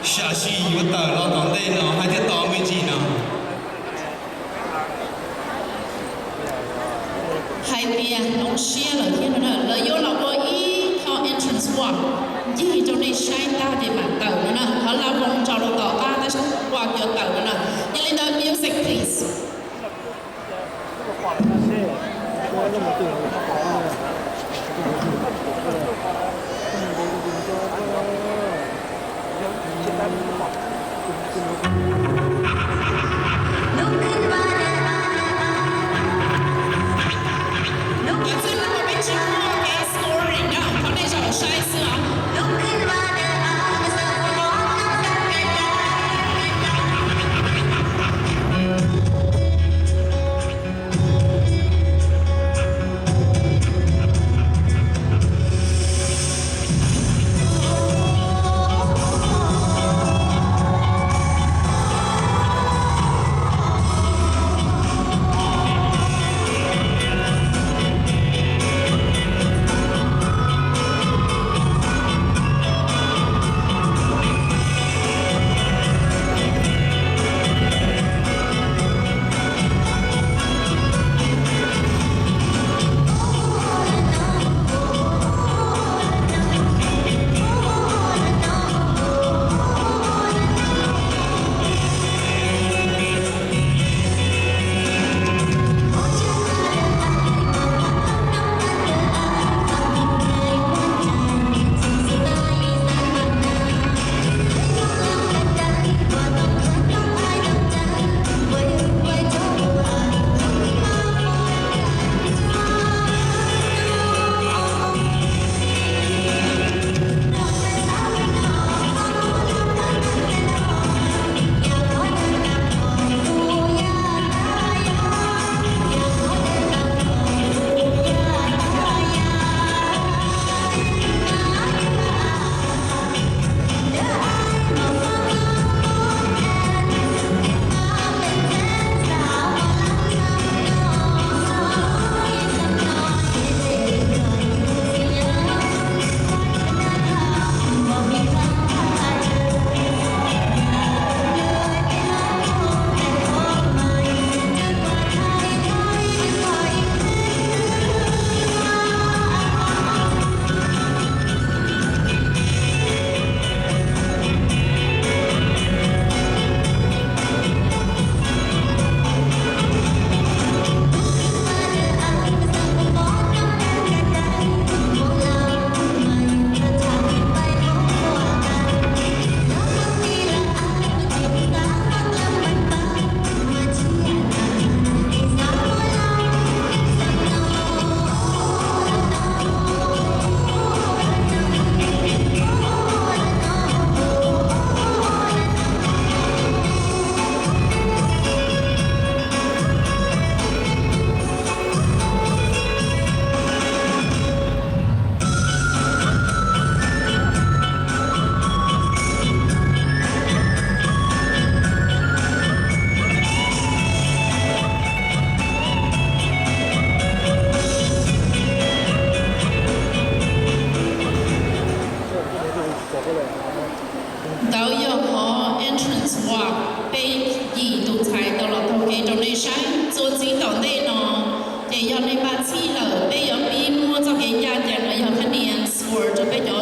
Sam sim yuav tawm los tom ntej no hais tias tos me ntsis no. Hais tias zoo siab lawm thiab no na, lawv yuav los ua ib qho entrance walk ncig rau nej saib tag ces mam tawm no na. Thov la voos tso rau tom qab tab sis walk yuav tawm no na. Yog li ntawd music please. Cov txwj laug peb tsis muaj kev scoring na, thov nej zaum saib xwb os. Ntawd yog qhov entrance walk, peb yim tus ntxhais tau los taug kev rau nej saib. Txuas ntxiv tom ntej no ces yog nej npaj txhij lawm, peb yuav pib muab txoj kev ncaj ncees los yog khab nias score rau peb cov